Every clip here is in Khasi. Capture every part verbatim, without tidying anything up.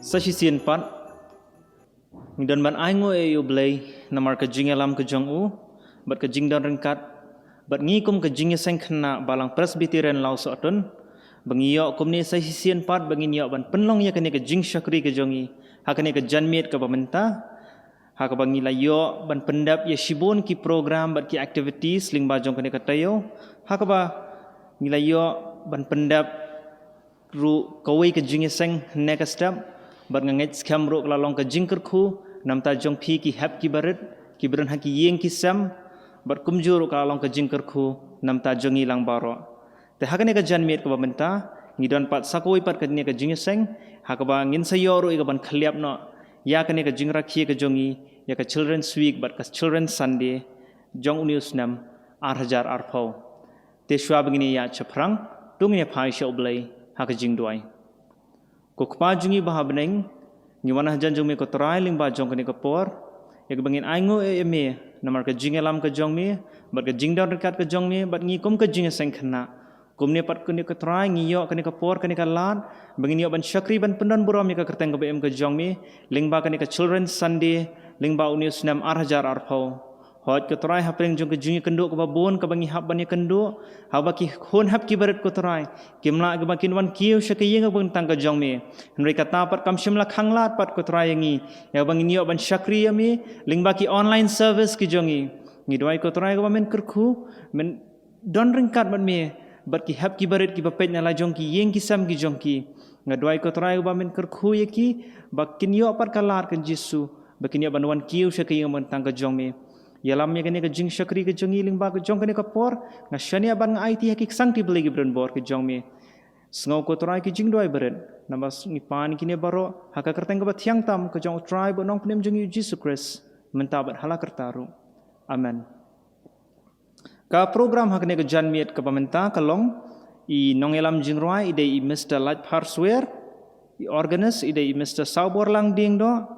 Sa shisien pat ngi don ban ai nguh ïa U Blei namar ka jingïalam ka jong u bad ka jingdon ryngkat bad ngi kum ka jingïaseng khynnah Balang Presbyterian Lawsohtun ba ngi ïoh kumne sa shisien pat ba ngin ïoh ban pynlong ïa kane ka jingshakri ka jong ngi ha kane ka janmiet kaba mynta, ha kaba ngi la ïoh ban pyndep ïa shibun ki program bad ki activities lyngba jong kane ka taïew, ha kaba ngi la ïoh ban pyndep ruh kawei ka jingïaseng ne ka step bad nga ngeit skhem ruh ka la long ka jingkyrkhu namta jong phi ki hep ki barit, ki briew ha ki ïing ki sem, bad kumjuh ruh ka la long ka jingkyrkhu namta jong ngi lang baroh. Te ha kane ka janmiet kaba mynta ngi don pat sa kawei pat kane ka jingïaseng ha kaba ngin sa ïoh ruh ïa ka ban khylliap noh ïa kane ka jingrakhe ka jong ngi ïa ka Children's Week bad ka Children's Sunday jong une u snem ar hajar arphew. Te shuwa ba ngin ïa shaphrang, to ngin ïa phai sha U Blei ha ka jingduwai. Ko Kpa jong ngi ba ha bneng, ngi wan ha jan jong me ko Trai lyngba jong kane ka por ïa kaba ngin ai nguh ïa me namar ka jingïalam ka jong me bad ka jingdon ryngkat ka jong me bad ngi kum ka jingïaseng khynnah. Kumne pat kane ko Trai ngi ïoh kane ka por kane ka lad ba ngin ïoh ban shakri ban pyndon burom ïa ka kyrteng kaba im ka jong me lyngba kane ka Children's Sunday lyngba une u snem ar hajar arphew. Hooid ko Trai, hapdeng jong ka jingïakynduh kaba bun kaba ngi hap ban ïakynduh, haba ki khun hep ki barit ko Trai kim lah kiba kin wan kiew sha ka ïing ka bynta ka jong me. Hynrei kata pat kam shym la khang lad pat ko Trai ïa ngi ïa ba ngin ïoh ban shakri ïa me lyngba ki online service ki jong ngi. Ngi duwai ko Trai kaba men kyrkhu, men don ryngkat bad me bad ki hep ki barit kiba peit na la jong ki ïing ki sem ki jong ki. Nga duwai ko Trai kaba men kyrkhu ïa ki ba kin ïoh pat ka lad ka Jisu ba kin ïoh ban wan kiew sha ka ïing ka bynta ka jong me. Ïalam ïa kane ka jingshakri ka jong ngi lyngba ka jong kane ka por, nga shaniah bad nga aiti ha ki ksangti Blei ki briew bor ka jong me. Sngew ko Trai ki jingduwai barit, naba ngi pan kine baroh ha ka kyrteng kaba thiang tam ka jong u Trai bad u Nongpynim jong ngi u Jisu Khrist, mynta bad hala karta ruh. Amen. Ka program ha kane ka janmiet kaba mynta ka long, i nongïalam jingrwai i dei i Mister Laitphar Swer, i organist i dei i Mister Sawborlang Diengdoh.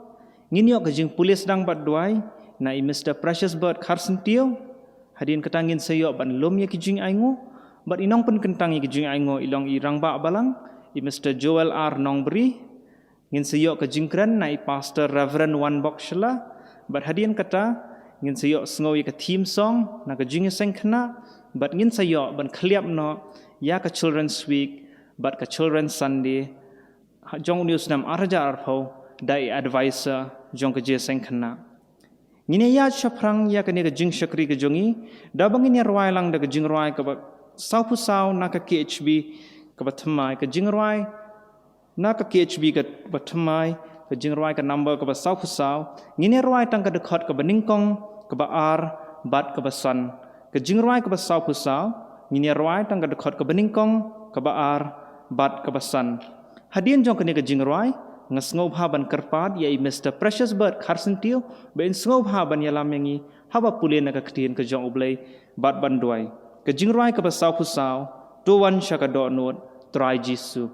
Ngin ïoh ka jingpule sdang bad duwai na i Mister Precious Bird Kharsyntiew. Hadien kata ngin sa ïoh ban lum ïa ki jingainguh bad i nongpynkyntang ïa ki jingainguh i long i Rangbah Balang, i Mister Joel R Nongbri. Ngin sa ïoh ka jingkren na i Pastor Reverend Wanbok Shylla bad hadien kata ngin sa ïoh sngew ïa ka theme song na ka jingïaseng khynnah bad ngin sa ïoh ban khylliap noh ïa ka Children's Week bad ka Children's Sunday ha jong une u snem ar hajar arphew da i advisor jong ka jingïaseng khynnah. Ngin ïa ïaid shaphrang ïa kane ka jingshakri ka jong ngi da ba ngin ïa rwai lang da ka jingrwai kaba sawphew saw na ka K H B kaba thymmai, ka jingrwai na ka K H B kaba thymmai, ka jingrwai ka number kaba sawphew saw. Ngin ïa rwai tang ka dkhot kaba nyngkong, kaba ar bad kaba san. Ka jingrwai kaba sawphew saw ngin ïa rwai tang ka dkhot kaba nyngkong, kaba ar bad kaba san. Hadien jong kane ka jingrwai nga sngewbha ban kyrpad ïa i Mister Precious Bird Kharsyntiew ba in sngewbha ban ïalam ïa ngi haba pule na ka ktien ka jong U Blei bad ban duwai. Ka jingrwai kaba sawphew saw, To wan sha ka dohnud Trai Jisu.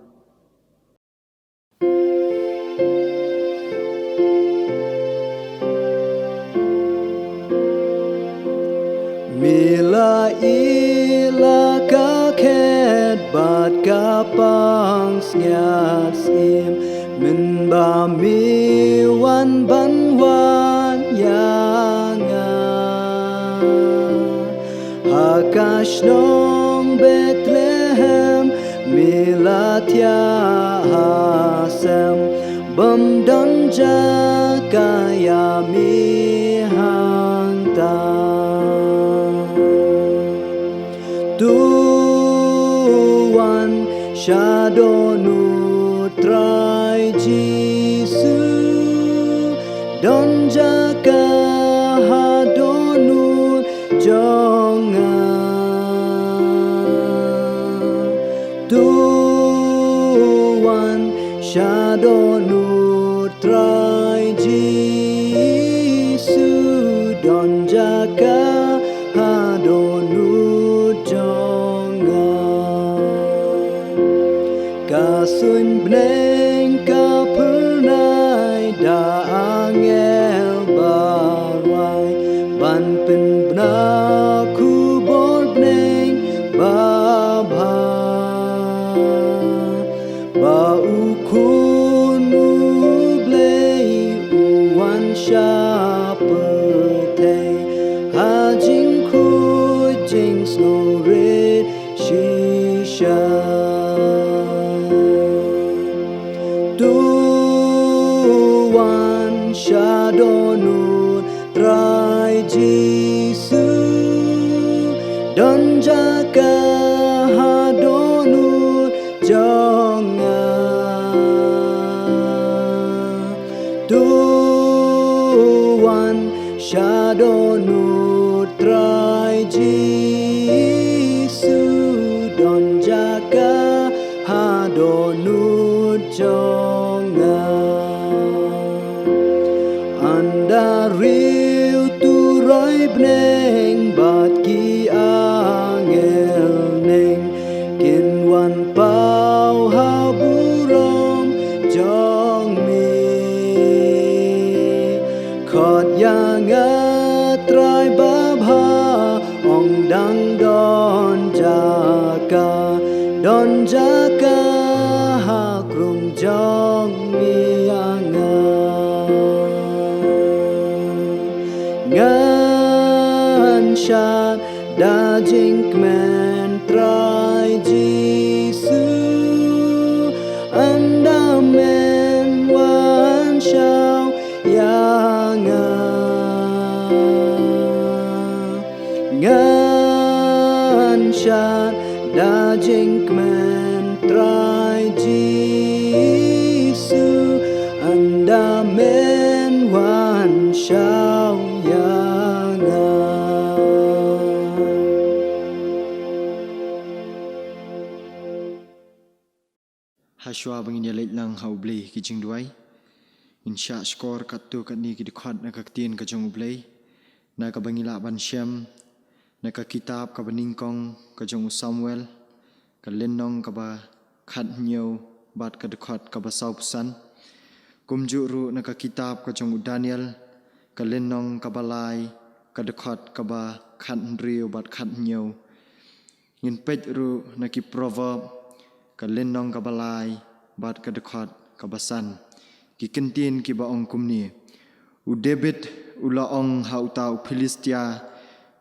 Me la ïeh la ka khet bad ka pansngiat syiem, mynba me wan ban wad ïa nga. Ha ka shnong Bethlehem me la thiah ha sem, bym don jaka ïa me hangta. To wan sha dohnud Trai Jisu, don jaka ha dohnud jong nga. To wan sha dohnud Trai Jisu, don jaka ha dohnud jong nga. Ka suiñ bneng ka phyrnai da angel ba rwai, ban pynbna khubor bneng babha, ba u khun u Don jaka ha dohnud jong nga. To wan sha dohnud Trai Jisu, don jaka ha dohnud jong nga. Ynda riew turoi bneng bad ki angel neng kin wan paw ha burom jong me. Khot ïa nga Trai babha, ong dang don jaka, don jaka ha krung jong me ïa nga. Ngan shad da jingkmen Trai Jisu, ynda men wan shaw ïa nga. Ngan shad da jingkmen Trai Jisu, ynda men wan shaw ïa nga. Hashwa ba ngin ïa leit lang ha U Blei ki jingduwai, ngin shah shkor katto katne ki dkhot na ka ktien ka jong U Blei, na kaba ngi lah ban shem na ka kitab kaba nyngkong ka jong u Samuel, ka lynnong kaba khathynñiew bad ka dkhot kaba sawphew san. Kumjuh ruh na ka kitab ka jong u Daniel, ka lynnong kaba lai, ka dkhot kaba khathynriew bad khathynñiew. Ngin peit ruh na ki Proverb, ka lynnong kaba lai bad ka dkhot kaba san. Ki kyntien kiba ong kumne: U David u la ong ha uta u Philistia,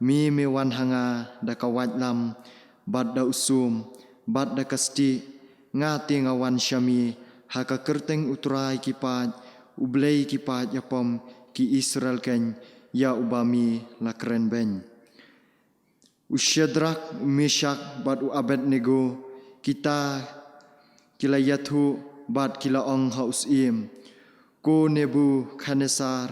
me me wan ha nga da ka waitlam bad da u sum bad da ka stieh, nga te nga wan sha me ha ka kyrteng U Trai ki paid, U Blei ki paid ïapom ki Israel keiñ, ïa uba me la kren beiñ. U Shadrak, u Meshak bad u Abednego, kita ki la ïathuh bad ki la ong ha u syiem: Ko Nebukhadnessar,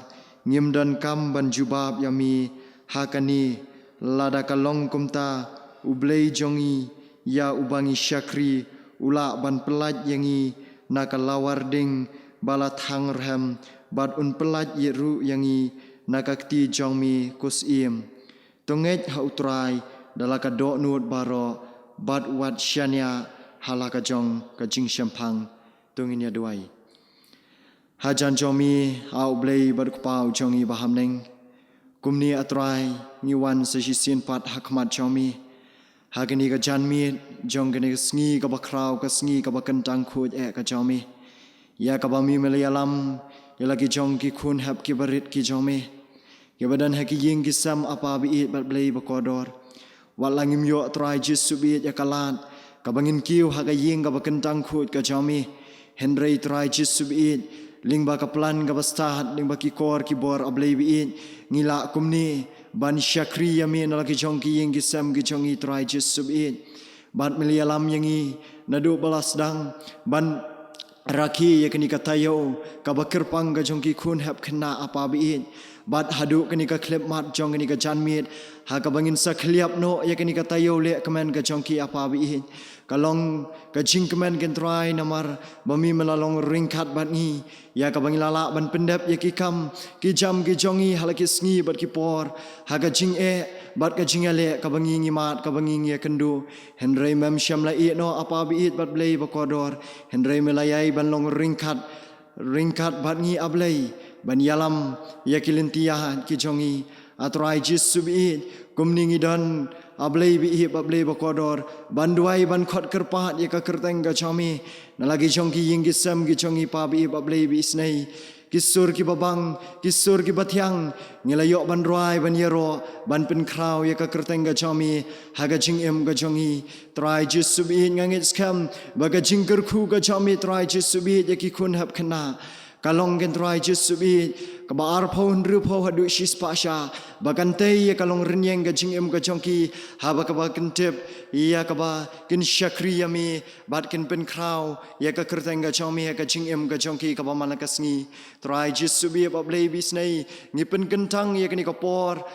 ngim donkam ban jubab ïa me ha kane. Lada ka long kumta, U Blei jong ngi, ïa uba ngi shakri, u lah ban pyllait ïa ngi na ka lawar ding ba la thang rhem, bad un pyllait ruh ïa ngi na ka kti jong me, ko syiem. To ngeit ha U Trai da la ka dohnud baroh, bad wat shaniah ha la ka jong ka jingshemphang. To ngin ïa duwai. Hajan jong me, A U Blei bad U Kpa jong ngi ba ha bneng, kumne A Trai, ngi wan sa shisien pat ha khmat jong me ha kane ka janmiet jong kane ka sngi kaba khraw, ka sngi kaba kyntang khuid eh ka jong me, ïa kaba me me la ïalam ïa la ki jong ki khun hep kiba rit ki jong me, kiba don ha ki ïing ki sem, A Pa ba ïeit bad Blei ba kordor. Wat la ngim ïoh, Trai Jisu ba ïeit, ïa ka lad kaba ngin kiew ha ka ïing kaba kyntang khuid ka jong me, hynrei Trai Jisu ba ïeit, lyngba ka plan kaba stad, lyngba ki kor ki bor, A Blei ba ïeit, ngi lah kumne ban shakri ïa me na la ki jong ki ïing ki sem ki jong ngi, Trai Jisu ba ïeit. Bad me la ïalam ïa ngi naduh ba la sdang ban rakhe ïa kane ka taïew kaba kyrpang ka jong ki khun hep khynnah, A Pa ba ïeit, bad haduh kane ka khyllipmat jong kane ka janmiet, ha kaba ngin sa khylliap noh ïa kane ka taïew lehkmen ka jong ki, A Pa ba ïeit. Ka long ka jingkmen, ko Trai, namar ba me me la long ryngkat bad ngi, ïa kaba ngi la lah ban pyndep ïa ki kam ki jam ki jong ngi ha la ki sngi bad ki por, ha ka jingeh bad ka jingïaleh kaba ngi ngi mad, kaba ngi ngi ïakynduh. Hynrei mem shym la ïehnoh, A Pa ba ïeit bad Blei ba kordor, hynrei me la ïai ban long ryngkat, ryngkat bad ngi, A Blei, ban ïalam ïa ki lynti ïaid ki jong ngi. A Trai Jisu ba ïeit, kumne ngi don, A Blei ba ïeit bad Blei ba kordor, ban duwai, ban khot kyrpad ïa ka kyrteng ka jong me na la ki jong ki ïing ki sem ki jong ngi, Pa ba ïeit bad Blei ba isynei. Ki sur kiba bang, ki sur kiba thiang, ngi la ïoh ban rwai, ban ïaroh, ban pynkhraw ïa ka kyrteng ka jong me ha ka jingim ka jong ngi. Trai Jisu ba ïeit, nga ngeit skhem ba ka jingkyrkhu ka jong me, Trai Jisu ba ïeit, ïa ki khun hep khynnah, Ka long, ko Trai Jisu baieit, kaba arphew hynriewphew haduh shispah sha, ba kan tei ïa ka long rynïeng ka jingim ka jong ki, haba kaba kin tip ïa kaba kin shakri ïa me bad kin pynkhraw ïa ka kyrteng ka jong me ha ka jingim ka jong ki kaba man la ka sngi. Trai Jisu baieit, A Blei ba isynei, ngi pynkyntang ïa kane ka por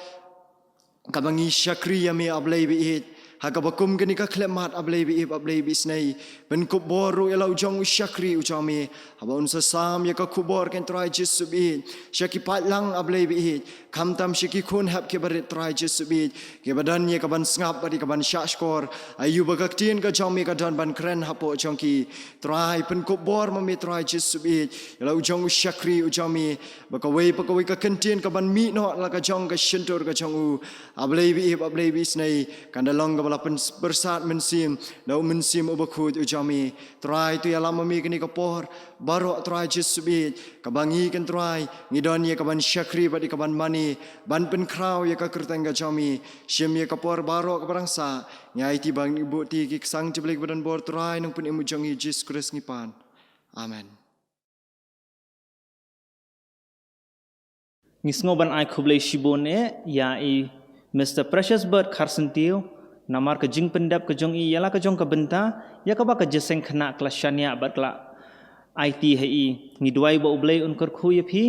kaba ngi shakri ïa me, A Blei baieit, ha kaba kum kane ka khyllipmat, A Blei baieit, A Blei ba isynei. Pynkup bor ruh ïa la u jong u shakri u jong me, haba un sa sam ïa ka khubor, ko Trai Jisu baieit, sha ki paidlang, A Blei baieit, khamtam sha ki khun hep kiba rit, Trai Jisu baieit, kiba don ïa kaban sngap bad ïa kaban shahshkor, aïu ba ka ktien ka jong me ka don ban kren hapoh jong ki. Trai, pynkup bor ma me, Trai Jisu baieit, ïa la u jong u shakri u jong me, ba kawei pa kawei ka kyntien kaban mih noh la ka jong ka shyntur ka jong u, A Blei baieit, A Blei ba isynei, kan da long kaba la pyn-, pyrsad mynsiem da u Mynsiem Bakhuid u jong me. Trai, to ïalam ma me kane ka por baroh, Trai Jisu baieit, kaba ngi, ko Trai, ngi don ïa kaban shakri bad ïa kaban mane, ban pynkhraw ïa ka kyrteng ka jong me. Shim ïa ka por baroh kaba dang sah, ngi aiti bad ngi buh ïa ki ksang jingpynim, ki ba don bor, Trai, Nongpynim u jong ngi Jisu Khrist ngi pan. Amen. Ngi sngew ban ai khublei shibun eh ïa i Mister Precious Bird Kharsyntiew, namar ka jingpyndep ka jong i ïa la ka jong ka bynta, ïa kaba ka jingïaseng khynnah ka la shaniah bad ka la aiti ha i. Ngi duwai ba U Blei un kyrkhu ïa phi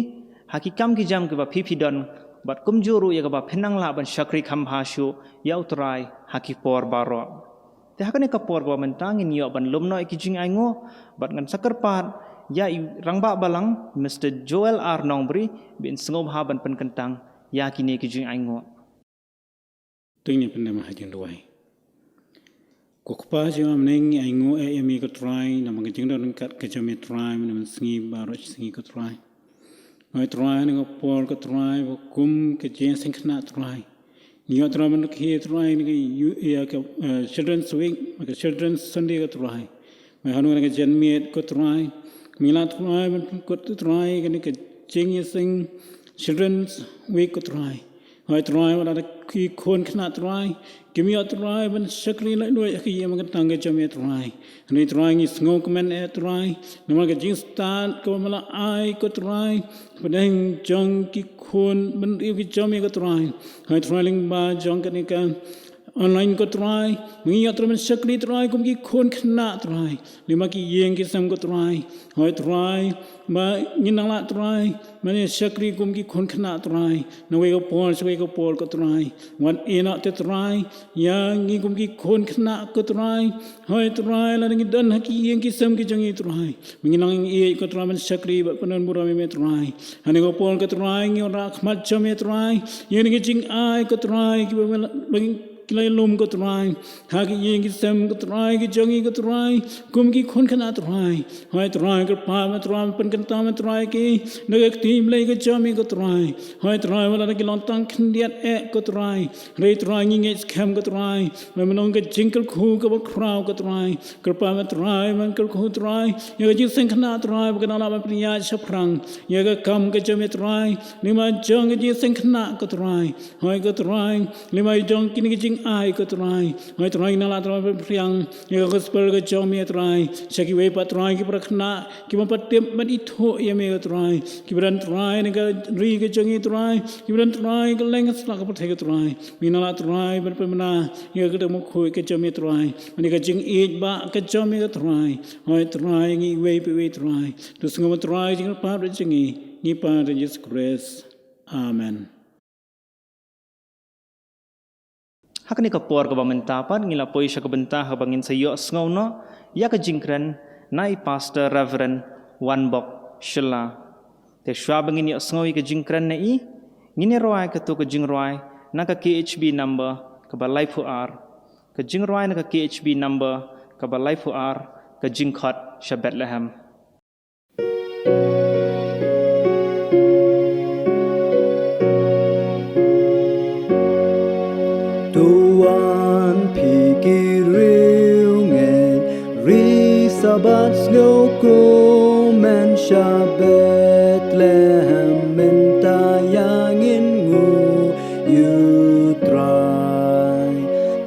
ha ki kam ki jam kiba phi phi don, bad kumjuh ruh ïa kaba phin nang lah ban shakri kham bha shuh ïa U Trai ha ki por baroh. Te ha kane ka por kaba mynta ngin ïoh ban lum noh ïa ki jingainguh, bad ngan sa kyrpad ïa i Rangbah Balang, Mister Joel R Nongbri, ba in sngewbha ban pynkyntang ïa kine ki jingainguh. To ngin pyndem ha jingduwai. Ko Kpa jong ngi ba ha bneng, ngi ainguh eh ïa me ko Trai, namar ka jingdon ryngkat ka jong me Trai, mynne mynsngi baroh shi sngi ko Trai. Hooid Trai, ha kane ka por ko Trai, ba kum ka jingïaseng khynnah Trai, ngi ïoh Trai ban rkhie Trai ïa ka, eh, Children's Week, ka Children's Sunday ko Trai. Hooid, ha kane ka janmiet ko Trai, ngi lah Trai ban pynkut Trai ïa kane ka jingïaseng Children's Week ko Trai. Hooid Trai, wat la ki khun khynnah Trai kim ïoh Trai ban shakri laitluid ha ka ïing ka sem ka jong me Trai. Hynrei Trai ngi sngewkmen eh Trai, namar ka jingstad kaba me la ai ko Trai, hapdeng jong ki khun bynriew ki jong me ko Trai. Hooid Trai, lyngba jong kane ka online ko Trai, ngi ïoh Trai ban shakri Trai kum ki khun khynnah Trai, lyngba ki ïing ki sem ko Trai. Hooid Trai, ba ngin nang lah Trai ban ïa shakri kum ki khun khynnah Trai, na kawei ka por sha kawei ka por ko Trai. Wat ïehnoh te Trai ïa ngi kum ki khun khynnah ko Trai. Hooid Trai, lada ngi don ha ki ïing ki sem ki jong ngi Trai, ba ngin nang ïeit ko Trai ban shakri bad pynbna burom ïa me Trai. Ha kane ka por ko Trai, ngi wanrah ha khmat jong me Trai ïa kine ki jingai ko Trai, kiba me la, ba ngi, ki la ïalum ko Trai ha ki ïing ki sem ko Trai ki jong ngi ko Trai, kum ki khun khynnah Trai. Hooid Trai, kyrpad me Trai, pynkyntang me Trai ïa ki na ka ktien Blei ka jong me ko Trai. Hooid Trai, wat la ki long tang khyndiat eh ko Trai, hynrei Trai ngi ngeit skhem ko Trai ba me long ka jingkyrkhu kaba khraw ko Trai. Kyrpad me Trai ban kyrkhu Trai ïa ka jingïaseng khynnah Trai, ba kan nang lah ban pynïaid shaphrang ïa ka kam ka jong me Trai, lyngba jong ka jingïaseng khynnah ko Trai. Hooid ko Trai, lyngba jong kine ki jingai ko Trai, hooid Trai, ngi nang lah Trai ban pynphriang ïa ka gospel ka jong me Trai sha kiwei pat Trai ki para khynnah kiba ym pat tip ban ithuh ïa me ko Trai, kiba don Trai na ka ri ka jong ngi Trai, kiba don Trai kylleng ka sla ka pyrthei ko Trai. Ngi nang lah Trai ban pynbna ïa ka kyrdan bakhuid ka jong me Trai, ban ïa ka jingïeit ba ka jong me ko Trai. Hooid Trai, ngi iwei pa iwei Trai, to sngew Trai jingkyrpad jong ngi, ngi pan ha ka kyrteng Jisu Khrist. Amen. Ha kane ka por kaba mynta pat ngi la poi sha ka bynta haba ngin sa ïohsngew noh ïa ka jingkren na i Pastor Reverend Wanbok Shylla. Te shuwa ba ngin ïohsngew ïa ka jingkren na i, ngin ïa rwai kato ka jingrwai na ka K H B number kaba laiphew ar. Ka jingrwai na ka K H B number kaba laiphew ar, Ka Jingkhot sha Bethlehem. To wan phi ki riewngeit ri Sabbath, sngewkmen sha Bethlehem, mynta ïa ngin nguh ïa u Trai.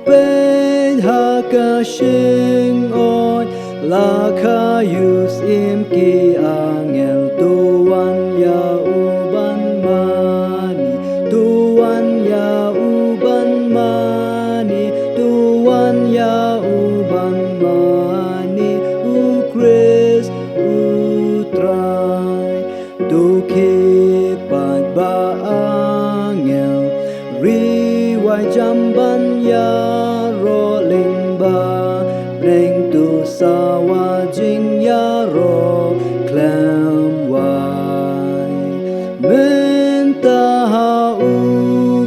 Peit ha ka shyngod la khaïu syiem, ki angel to Wan ïa u ban mane, to wan ïa u ban mane, to wan ïa u ban mane, u Khrist u Trai. To khie pat ba angel ri wai jam ban ïaroh lyngba bneng, to sawa jingïaroh khlem wai. Mynta ha U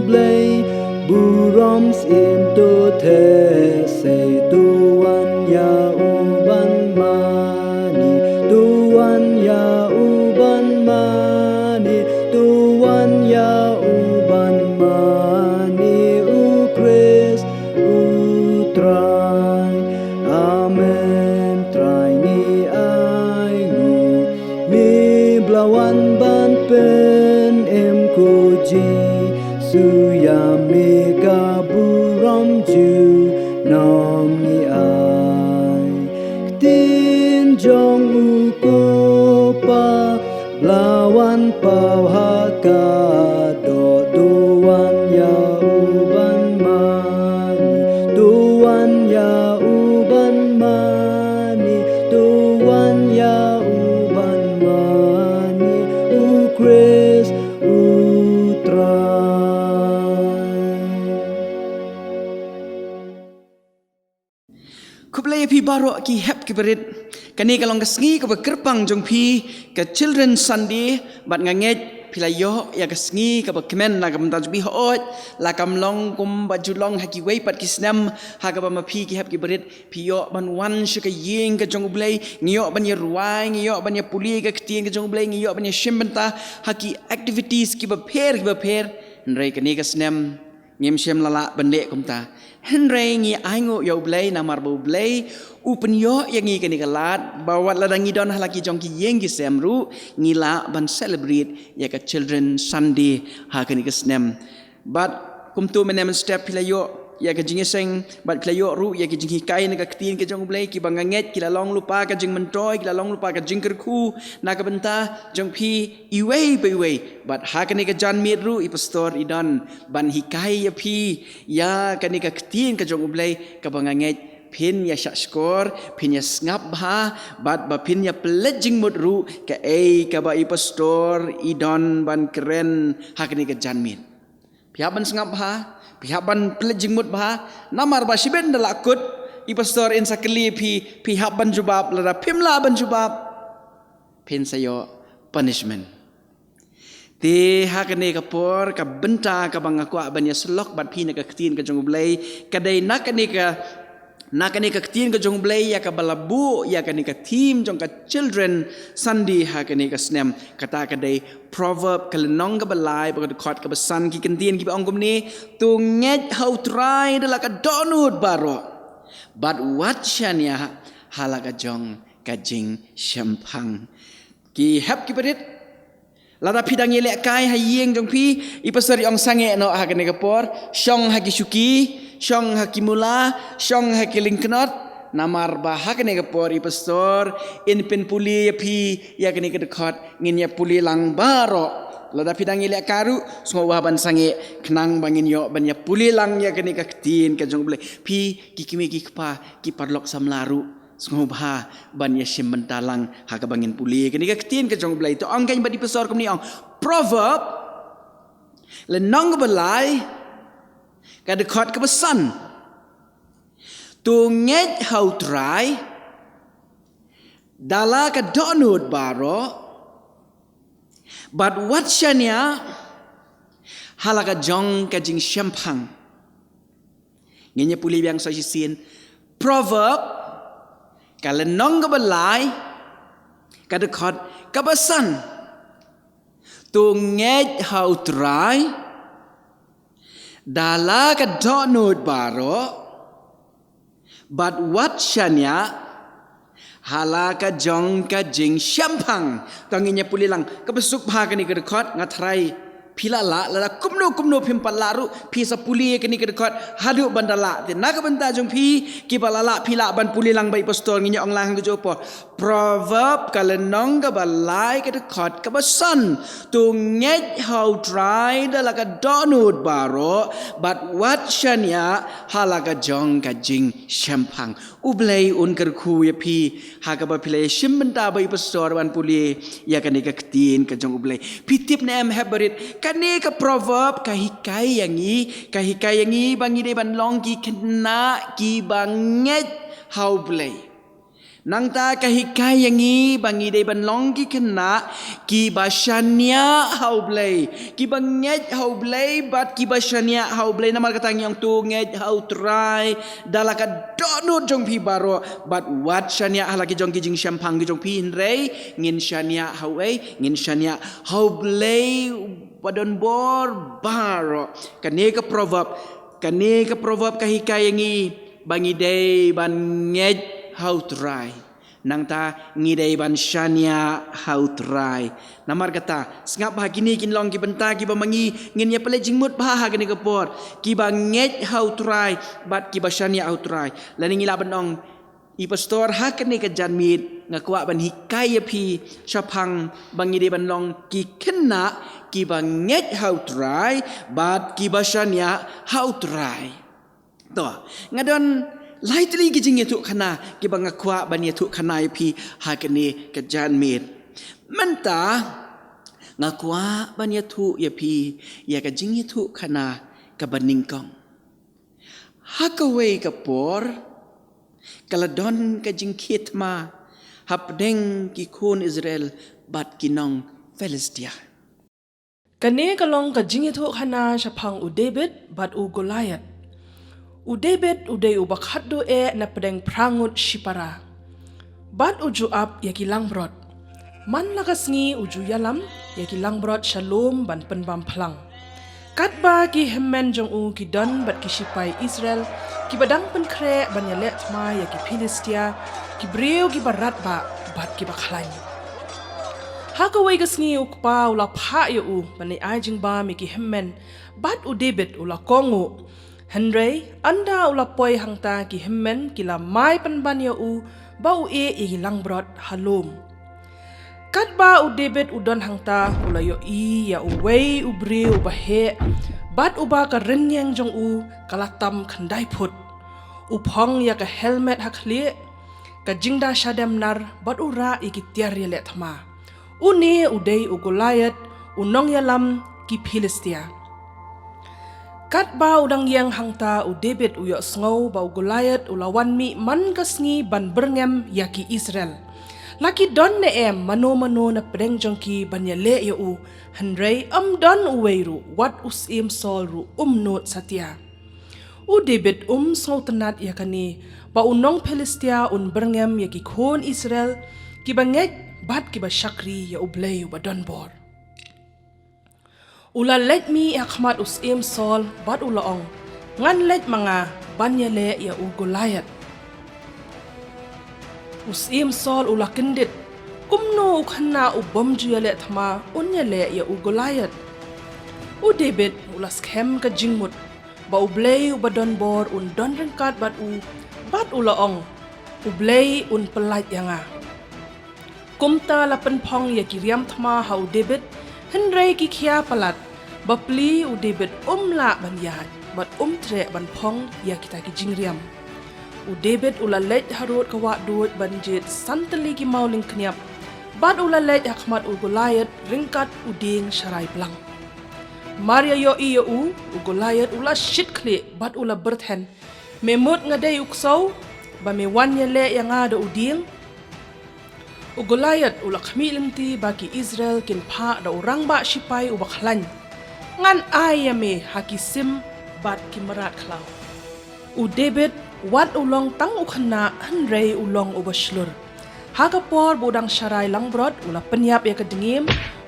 Blei burom syiem, to theh sei, to wan ïa u ban mane, to wan ïa u ban mane, to wan ïa u ban mane, u Khrist u Trai. Amen. Trai, ngi ainguh me ba la wan ban pynim, ko Jisu, ïa me ka burom junom ngi ai. Ktien jong u ko Pa ba la wan paw ha ka doh, to wan ïa u ban mane, to wan ïa u ban mane, to wan ïa u ban mane, u Khrist u Trai. Khublei ïa phi baroh ki hep ki barit. Kane ka long ka sngi kaba kyrpang jong phi, ka Children Sunday, bad nga ngeit phi la ïoh ïa ka sngi kaba kmen na ka bynta jong phi. Hooid, la kam long kumba ju long ha kiwei pat ki snem, ha kaba ma phi ki hep ki barit phi ïoh ban wan sha ka ïing ka jong U Blei, ngi ïoh ban ïa rwai, ngi ïoh ban ïa pule ka ktien ka jong U Blei, ngi ïoh ban ïa shim bynta ha ki activities kiba pher kiba pher. Hynrei kane ka snem ngim shym la lah ban leh kumta. Hynrei ngi ainguh ïa U Blei namar ba U Blei u pynïoh ïa ngi kane ka lad ba wat lada ngi don ha la ki jong ki ïing ki sem ruh, ngi lah ban celebrate ïa ka Children Sunday ha kane ka snem. Bad kumta mynne mynstep phi la ïoh ïa ka jingïaseng bad phi la ïoh ruh ïa ka jinghikai na ka ktien ka jong U Blei, kiba nga ngeit ki la long lypa ka jingmyntoi, ki la long lypa ka jingkyrkhu na ka bynta jong phi iwei pa iwei. Bad ha kane ka janmiet ruh i pastor i don ban hikai ïa phi ïa kane ka ktien ka jong U Blei, kaba nga ngeit phin ïa shah shkor, phin ïa sngap bha, bad ba phin ïa pynleit jingmut ruh kaei kaba i pastor i don ban kren ha kane ka janmiet. Phi hap ban sngap bha, phi hap ban pynleit jingmut bha, namar ba shibun da la kut i pastor in sa kylli phi, phi hap ban jubab, lada phim lah ban jubab phin sa ïoh punishment. Te ha kane ka por, ka bynta kaba nga kwah ban ïa syllok bad phi na ka ktien ka jong U Blei ka dei na kane ka, na kane ka ktien ka jong U Blei ïa kaba la buh ïa kane ka theme jong ka Children Sunday ha kane ka snem. Kata ka dei Proverb, ka lynnong kaba lai, bad ka dkhot kaba san. Ki kyntien kiba ong kumne: To ngeit ha U Trai da la ka dohnud baroh, bad wat shaniah ha la ka jong ka jingshemphang. Ki hep ki barit, lada phi dang ïalehkai ha ïing jong phi, i pastor i ong sangeh noh ha kane ka por, shong ha ki shuki, shong ha ki mula, shong ha ki lyngknot, namar ba ha kane ka por i pastor in pynpule ïa phi ïa kane ka dkhot, ngin ïa pule lang baroh. Lada phi dang ïalehkai ruh, sngewbha ban sangeh khnang ba ngin ïoh ban ïa pule lang ïa kane ka ktien ka jong U Blei. Phi ki kmie ki kpa, ki paralok samla ruh, sngewbha ban ïa shim bynta lang ha kaba ngin pule kane ka ktien ka jong U Blei. To ong kein bad i pastor kumne, ong Proverb, lynnong kaba lai, ka dkhot kaba san: To ngeit ha U Trai da la ka dohnud baroh, bad wat shaniah ha la ka jong ka jingshemphang. Ngin ïa pule biang sa shisien. Proverb, ka lynnong kaba lai, ka dkhot kaba san: To ngeit ha U Trai da la ka dohnud baroh, bad wat shaniah ha la ka jong ka jingshemphang. To ngin ïa pule lang. Kaba suk bha kane ka dkhot, nga tharai Phi la lah, lada kumno kumno phim pat lah ruh, phi sa pule ïa kane ka dkhot haduh ban da lah. Te na ka bynta jong phi kiba la lah, phi lah ban pule lang bad i pastor. Ngin ïa ong lang ha kajuh ka por. Proverb ka lynnong kaba lai, ka dkhot kaba san: To ngeit ha U Trai da la ka dohnud baroh, bad wat shaniah ha la ka jong ka jingshemphang. U Blei un kyrkhu ïa phi ha kaba phi la ïa shim bynta bad i pastor ban pule ïa kane ka ktien ka jong U Blei. Phi tip ne em, hep barit, kane ka proverb ka hikai ïa ngi, ka hikai ïa ngi ba ngi dei ban long ki khynnah kiba ngeit ha U Blei. Nangta ka hikai ïa ngi ba ngi dei ban long ki khynnah kiba shaniah ha U Blei, kiba ngeit ha U Blei bad kiba shaniah ha U Blei. Namar kata ngi ong, to ngeit ha U Trai da la ka dohnud jong phi baroh, bad wat shaniah ha la ki jong ki jingshemphang ki jong phi. Hynrei ngin shaniah ha uei? Ngin shaniah ha U Blei uba don bor baroh. Kane ka proverb, kane ka proverb ka hikai ïa ngi ba ngi dei ban ngeit ha U Trai. Nangta ngi dei ban shaniah ha U Trai. Namar kata, sngap ba ha kine kin long ki bynta kiba ma ngi ngin ïa pynleit jingmut bha ha kane ka por: kiba ngeit ha U Trai bad kiba shaniah ha U Trai. Lane ngi lah ban ong, i pastor, ha kane ka janmiet nga kwah ban hikai ïa phi shaphang ba ngi dei ban long ki khynnah kiba ngeit ha U Trai bad kiba shaniah ha U Trai. To, nga don lai tylli ki jingïathuhkhana kiba nga kwah ban ïathuhkhana ïa phi ha kane ka janmiet. Mynta nga kwah ban ïathuh ïa phi ïa ka jingïathuhkhana kaba nyngkong. Ha kawei ka por ka la don ka jingkhie thma hapdeng ki khun Israel bad ki nong Philistia. Kane ka long ka jingïathuhkhana shaphang u David bad u Goliath. U David u dei uba khatduh eh na pdeng phra ngut shipara, bad u Joab ïa ki langbrot. Man la ka sngi u ju ïalam ïa ki langbrot sha lum ban pynbam phlang. Katba ki hynmen jong u ki don bad ki shipai Israel kiba dang pynkhreh ban ïaleh thma ïa ki Philistia, ki briew kiba radbah bad kiba khlaiñ. Ha kawei ka sngi u kpa u la phah ïa u ban ai jingbam ïa ki hynmen, bad u David u la kohnguh. Hynrei ynda u la poi hangta, ki hynmen ki la mai pynban ïa u ba u ïeh ïa ki langbrot ha lum. Katba u David u don hangta, u la ïohi ïa uwei u briew uba heh, bad uba ka rynïeng jong u ka la tam khyndai phut. U phong ïa ka helmet ha khlieh, ka jingda shadem nar, bad u rah ïa ki tiar ïaleh thma. Une u dei u Goliath, u nongïalam ki Philistia. Katba u dang ïeng hangta, u David u ïohsngew ba u Goliath u la wan mih man ka sngi ban byrngem ïa ki Israel. La ki don ne em mano mano na pdeng jong ki ban ïaleh ïa u, hynrei ym don uwei ruh, wat u syiem Saul ruh um nud satia. U David um sngewtynnat ïa kane, ba u nong Philistia un byrngem ïa ki khun Israel kiba ngeit bad kiba shakri ïa U Blei uba don bor. U la leit mih ha khmat u syiem Saul bad u la ong, ngan leit ma nga ban ïaleh ïa u Goliath. U syiem Saul u la kyndit, kumno u khynnah u bym ju ïaleh thma un ïaleh ïa u Goliath? U David u la skhem ka jingmut ba U Blei uba don bor un don ryngkat bad u, bad u la ong, U Blei un pyllait ïa nga. Kumta la pynphong ïa ki riam thma ha u David, hynrei ki khia palat, bapli u David um lah ban ïaid, bad um treh ban phong ïa kita ki jingriam. U David u la leit harud ka wah duid ban jied san tylli ki mawlyngkhniap, bad u la leit ha khmat u Goliath ryngkat u dieng sharai blang. Mar ïa ïohi ïa u, u Goliath u la shit khlieh bad u la byrthen, me mut nga dei u ksew, ba me wan ïaleh ïa nga da u dieng? U Goliath u la khmih lynti ba ki Israel kin phah da u rangbah shipai uba khlaiñ. Ngan ai ïa me ha ki sim bad ki mrad khlaw. U David, wat u long tang u khynnah, hynrei u long uba shlur. Ha ka por ba u dang sharai langbrot, u la pynïap ïa ka dngiem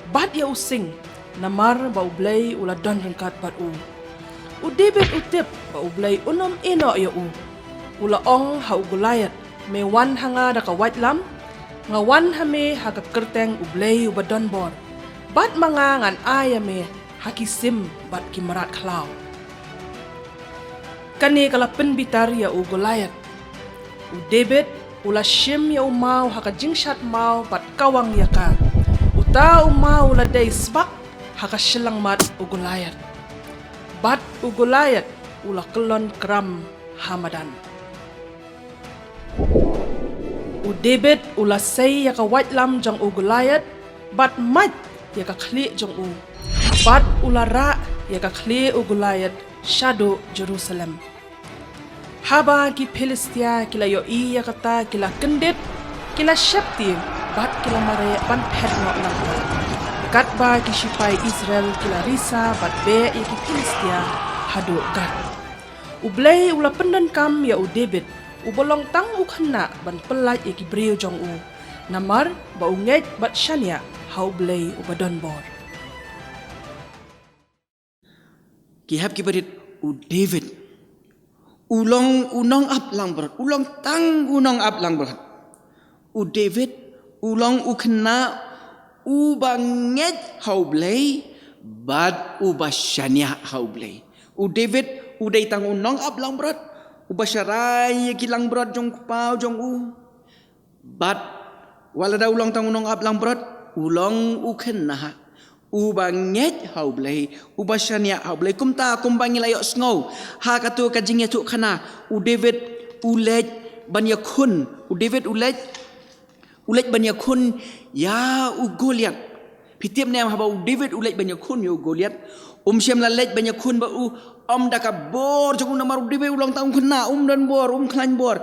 bad ïa u sing, namar ba U Blei u la don ryngkat bad u. U David u tip ba U Blei un ym ïehnoh ïa u. U la ong ha u Goliath, me wan ha nga da ka waitlam? Nga wan ha me ha ka kyrteng U Blei uba don bor, bad ma nga ngan ai ïa me ha ki sim bad ki mrad khlaw. Kane ka la pynbitar ïa u Goliath. U David u la shim ïa u maw ha ka jingshad maw bad kawang ïa ka. Uta u maw u la dei sbak ha ka shyllangmat u Goliath. Bad u Goliath u la kyllon kram ha madan. U David u la sei ïa ka waitlam jong u Goliath bad mait ïa ka khlieh jong u. Bad u la rah ïa ka khlieh u Goliath shaduh Jerusalem. Haba ki Philistia ki la ïohi ïa kata ki la kyndit, ki la sheptieng bad ki la mareh ban phet noh nangta. Katba ki shipai Israel ki la risa bad beh ïa ki Philistia haduh Gath. U Blei u la pyndonkam ïa u David, uba long tang u khynnah ban pyllait ïa ki briew jong u. Namar ba u ngeit bad shaniah ha u Blei uba donbor. Ki hep ki barit, u David u long u nongap langbrot, u long tang u nongap langbrot. U David u long u khynnah uba ngeit ha u Blei bad uba shaniah ha u Blei. U David u dei tang u nongap langbrot uba sharai ïa ki langbrot jong u kpa jong u. Bad wat lada u long tang u nongap langbrot, u long u khynnah uba ngeit ha u Blei, uba shaniah ha u Blei. Kumta kumba ngi la ïohsngew ha katu ka jingïathuhkhana, u David u leit ban ïakhun, u David u leit, u leit ban ïakhun ïa u Goliath. Phi tip ne em, haba u David u leit ban ïakhun ïa u Goliath, um shym la leit ban ïakhun bad u, ym da ka bor jong u, namar u David u long tang u khynnah, um don bor, um khlaiñ bor.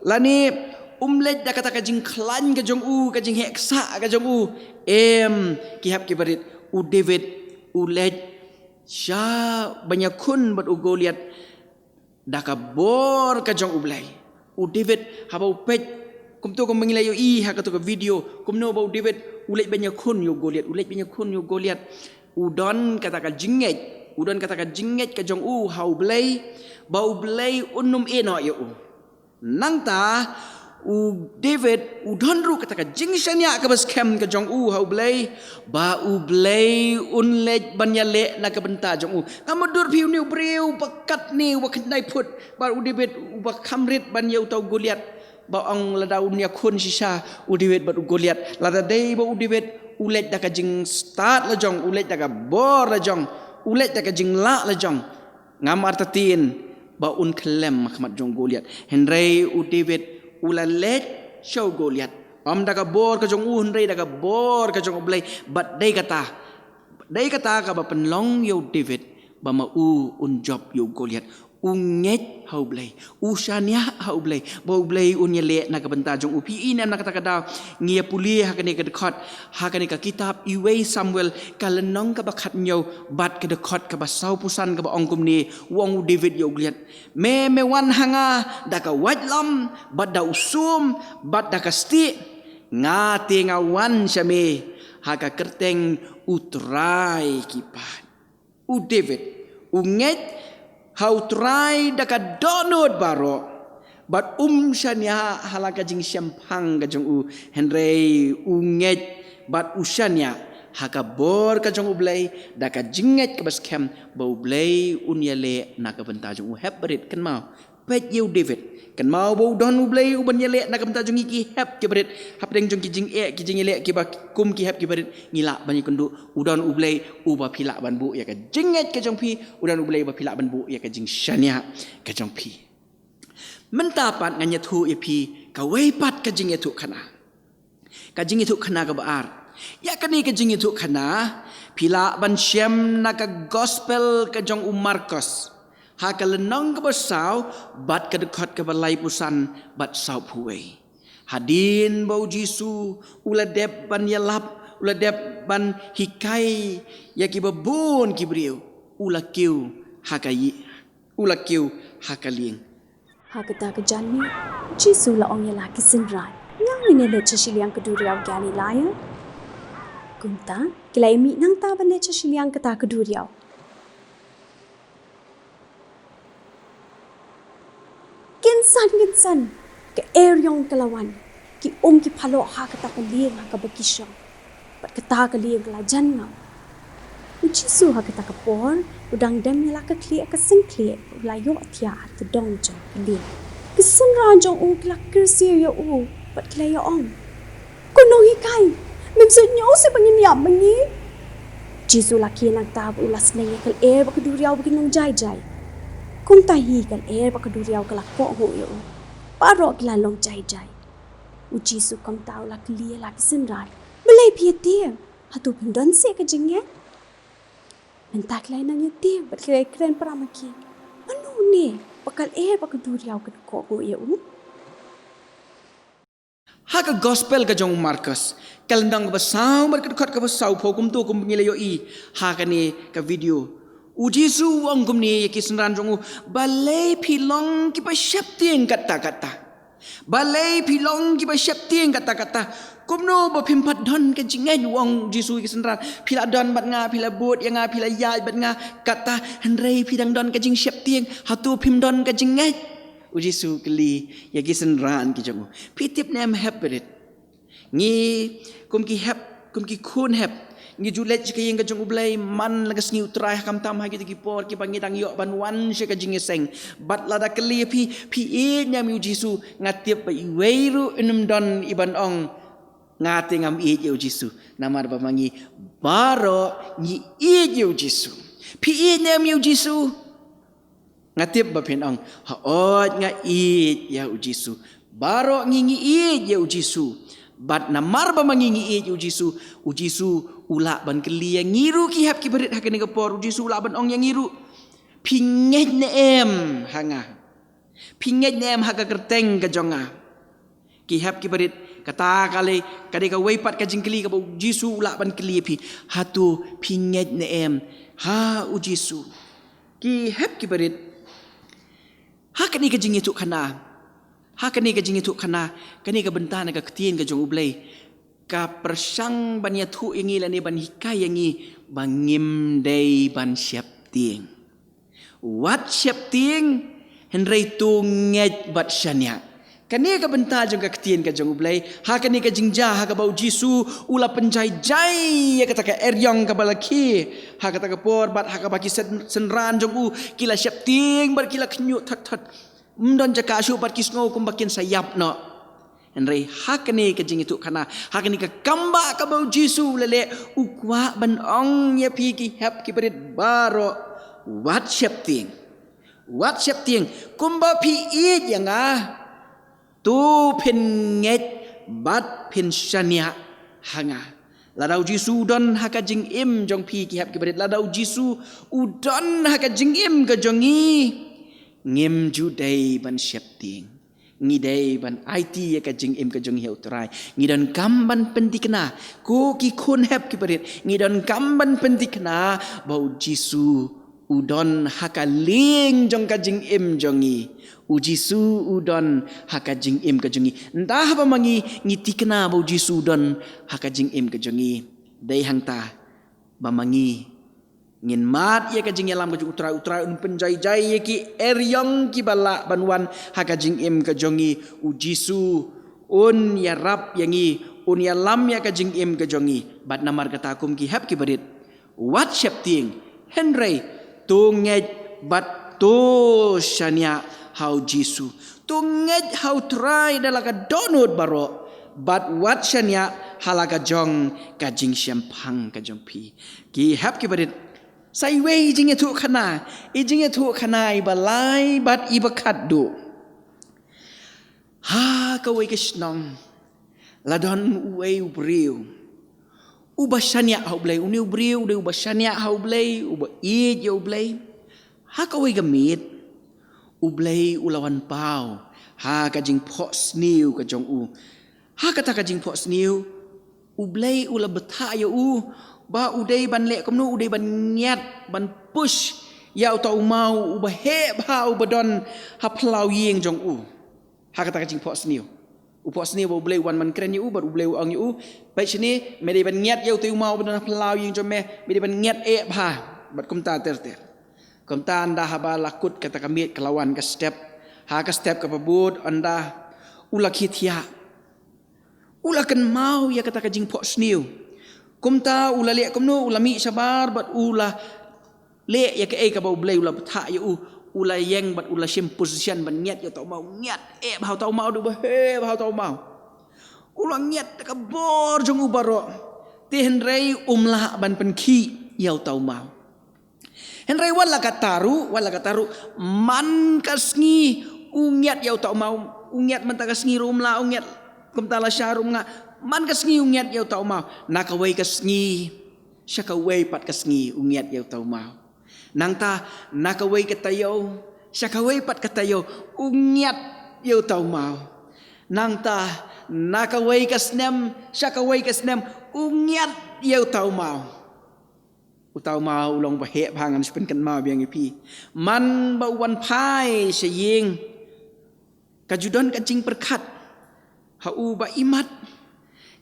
Lane um leit da kata ka jingkhlaiñ ka jong u, ka jingheh ksah ka jong u. Em, ki hep ki barit, u David u leit sha ban ïakhun bad u Goliath da ka bor ka jong u Blei. U David, haba u peit, kumto kumba ngi la ïohi ha katu ka video, kumno ba u David u leit ban ïakhun ïa u Goliath, u leit ban ïakhun ïa u Goliath. U don kata ka jingngeit, u don kata ka jingngeit ka jong u ha u Blei, ba u Blei un ym ïehnoh ïa u. Nangta u David u don ruh kata ka jingshaniah kaba skhem ka jong u ha u Blei, ba u Blei un leit ban ïaleh na ka bynta jong u. Ngam mutdur phi, une u briew ba katne, uba khyndai phut, bad u David uba kham rit ban ïa uta u Goliath. Ba ong lada un ïakhun shisha u David bad u Goliath, lada dei ba u David u leit da ka jingstad la jong, u leit da ka bor la jong, u leit da ka jinglah la jong, ngam artatien ba un khyllem ha khmat jong u Goliath. Hynrei u David u la leit sha u Goliath, ym da ka bor ka jong u, hynrei da ka bor ka jong u Blei. Bad dei kata, dei kata kaba pynlong ïa u David ba ma u un jop ïa u Goliath. U ngeit ha u Blei, u shaniah ha u Blei, ba u Blei un ïaleh na ka bynta jong u. Phi i ne em, na kata ka daw ngi ïa pule ha kane ka dkhot, ha kane ka kitab Iwei Samuel, ka lynnong kaba khathynñiew bad ka dkhot kaba sawphew san, kaba ong kumne, u ong u David ïa u Goliath: Me, me wan ha nga da ka waitlam bad da u sum bad da ka stieh, nga te nga wan sha me ha ka kyrteng U Trai ki paid. U David u ngeit ha U Trai da ka dohnud baroh, bad um shaniah ha la ka jingshemphang ka jong u, hynrei u ngeit bad u shaniah ha ka bor ka jong U Blei, da ka jingngeit kaba skhem ba U Blei un ïaleh na ka bynta jong u. Hep barit, kynmaw, peit ïa u David. Kynmaw ba u don U Blei uban ïaleh na ka bynta jong ngi, ki hep ki barit. Hapdeng jong ki jingeh, ki jingïaleh kiba kum ki hep ki barit, ngi lah ban ïakynduh, u don U Blei uba phi lah ban buh ïa ka jingngeit ka jong phi, u don U Blei uba phi lah ban buh ïa ka jingshaniah ka jong phi. Mynta pat ngan ïathuh ïa phi kawei pat ka jingïathuhkhana. Ka jingïathuhkhana kaba ar. Ïa kane ka jingïathuhkhana phi lah ban shem na ka Gospel ka jong u Markos, ha ka lynnong kaba saw bad ka dkhot kaba laiphew san bad sawphew wei. Hadien ba U Jisu u la dep ban ïalap, u la dep ban hikai ïa kiba bun ki briew, u la kiew ha ka ïing, u la kiew ha ka lieng. Ha kata ka janmiet U Jisu u la ong ïa la ki synran: Ïa ngin ïaleit sha shiliang ka duriaw Galilea. Kumta ki la ïamih nangta ban leit sha shiliang kata ka duriaw. Kynsan kynsan ka eriong ka la wan, ki um ki phaloh ha kata ka lieng ha kaba ki shong, bad kata ka lieng ka la jan ngam. U Jisu ha kata ka por u dang dem ïa la ka khlieh ka seng khlieh, u la ïohthiah ha tdong jong ka lieng. Ki synran jong u ki la kyrsiew ïa u bad ki la ïa-ong, "Ko nonghikai, mem sngewthuh seh ba ngin ïap ma ngi?" U Jisu la khie nangta bad u la sneng ïa ka lyer bad ka duriaw ba kin long jai jai. Kumta hi ka lyer bad ka duriaw ka la kohnguh ïa u. Baroh ki la long jai jai. U Jisu kumta u la kylli ïa la ki synran, "Balei phi ïa tiem? Hato phim don seh ka jingngeit?" Mynta ki la nang ïa tiem bad ki la kren para ma ki, "Mano une ba ka lyer bad ka duriaw kin kohnguh ïa u?" Ha ka gospel ka jong u Markos, ka lynnong kaba saw bad ka dkhot kaba saw phew, kumto kum ngi la ïohi ha kane ka video, u Jisu u ong kumne ïa ki synran jong u, "Balei phi long kiba sheptieng katta katta? Balei phi long kiba sheptieng katta katta? Kumno ba phim pat don ka jingngeit?" U ong u Jisu ïa ki synran, "Phi la don bad nga, phi la bud ïa nga, phi la ïaid bad nga katta, hynrei phi dang don ka jingsheptieng. Hato phim don ka jingngeit?" U Jisu u kylli ïa ki synran ki jong u, "Phi tip ne em hep barit? Ngi kum ki hep, kum ki khun hep, ngi ju leit sha ka ïing ka jong U Blei man la ka sngi U Trai, ha kham tam ha kito ki por kiba ngi dang ïoh ban wan sha ka jingïaseng. Bad lada kylli ïa phi, phi ïeit ne em ïa u Jisu, nga tip ba iwei ruh ym don i ban ong, nga te ngam ïeit ïa u Jisu. Namar ba ma ngi baroh ngi ïeit ïa u Jisu. Phi ïeit ne em ïa u Jisu?" Nga tip ba phin ong, "Hooid, nga ïeit ïa u Jisu. Baroh ngi ngi ïeit ïa u Jisu." Bad namar ba ma ngi ngi ïeit ïa u Jisu, u Jisu u lah ban kylli ïa ngi ruh ki hep ki barit ha kane ka por. U Jisu u lah ban ong ïa ngi ruh, "Phi ngeit ne em ha nga? Phi ngeit ne em ha ka kyrteng ka jong nga?" Ki hep ki barit, kata ka lei, ka dei kawei pat ka jingkylli kaba u Jisu u lah ban kylli ïa phi, "Hato phi ngeit ne em ha u Jisu?" Ki hep ki barit, ha kane ka jingïathuhkhana, ha kane ka jingïathuhkhana, kane ka bynta na ka ktien ka jong U Blei ka pyrshang ban ïathuh ïa ngi lane ban hikai ïa ngi ba ngim dei ban sheptieng. Wat sheptieng, hynrei to ngeit bad shaniah. Kane ka bynta jong ka ktien ka jong U Blei, ha kane ka jingjia ha kaba u Jisu u la pynjai jai ïa kata ka eriong kaba la khie ha kata ka por, bad ha kaba ki syn-, synran jong u ki la sheptieng bad ki la khñiuh thot thot. Ym don jaka shuh bad ki sngew kumba kin sa ïap noh. Hynrei ha kane ka jingïathuhkhana, ha kane ka kambah kaba u Jisu u la leh, u kwah ban ong ïa phi ki hep ki barit baroh, wat sheptieng. Wat sheptieng, kumba phi ïeit ïa nga, to phin ngeit bad phin shaniah ha nga. Lada u Jisu u don ha ka jingim jong phi ki hep ki barit, lada u Jisu u don ha ka jingim ka jong ngi, ngim ju dei ban sheptieng. Ngi dei ban aiti ïa ka jingim ka jong ngi ha u Trai. Ngi donkam ban pynthikna, ko ki khun hep ki barit, ngi donkam ban pynthikna ba u Jisu u don ha ka lieng jong ka jingim jong ngi. U Jisu u don ha ka jingim ka jong ngi. Ynda haba ma ngi ngi thikna ba u Jisu u don ha ka jingim ka jong ngi, dei hangta ba ma ngi ngin mad ïa ka jingïalam ka jong u Trai. U Trai un pynjai jai ïa ki eriong kiba lah ban wan ha ka jingim ka jong ngi. U Jisu un ïarap ïa ngi, un ïalam ïa ka jingim ka jong ngi. Bad namar kata kum ki hep ki barit, wat sheptieng, hynrei to ngeit bad to shaniah ha u Jisu. To ngeit ha u Trai da la ka dohnud baroh, bad wat shaniah ha la ka jong ka jingshemphang ka jong phi. Ki hep ki barit, sa iwei i jingïathuhkhana, i jingïathuhkhana iba lai bad iba khatduh. Ha kawei ka shnong la don uwei u briew uba shaniah ha U Blei. Une u briew u dei uba shaniah ha U Blei, uba ïeit ïa U Blei. Ha kawei ka miet U Blei u la wan paw ha ka jingphohsniew ka jong u. Ha kata ka jingphohsniew U Blei u la bthah ïa u ba u dei ban leh kumno, u dei ban ngiat, ban push ïa uta u maw uba heh bha uba don ha phyllaw ïing jong u. Ha kata ka jingphohsniew, u phohsniew ba U Blei u wan ban kren ïa u bad U Blei u ong ïa u, "Peit shane, me dei ban ngiat ïa uta u maw uba don ha phyllaw ïing jong me, me dei ban ngiat eh bha." Bad kumta ter ter. Kumta ynda haba la kut kata ka miet, ka la wan ka step. Ha ka step kaba bud, ynda u la khie thiah, u la kynmaw ïa kata ka jingphohsniew. Kumta u la leh kumno, u la mih shabar bad u la leh ïa kaei kaba U Blei u la bthah ïa u, u la ïeng bad u la shim position ban ngiat ïa uta u maw, ngiat eh bha uta u maw, u dei uba heh bha uta u maw. U la ngiat da ka bor jong u baroh. Te hynrei um lah ban pynkhih ïa uta u maw. Hynrei wat la katta ruh, wat la katta ruh, man ka sngi u ngiat ïa uta u maw, u ngiat mynta ka sngi ruh um lah, u ngiat kumta la shah ruh um lah, man ka sngi u ngiat ïa uta u maw, na kawei ka sngi sha kawei pat ka sngi u ngiat ïa uta u maw. Nangta na kawei ka taïew sha kawei pat ka taïew u ngiat ïa uta u maw. Nangta na kawei ka snem sha kawei ka snem u ngiat ïa uta u maw. Uta u maw u long uba heh bha, ngan shu pynkynmaw biang ïa phi. Man ba u wan phai sha ïing, ka ju don ka jingpyrkhat ha u ba imat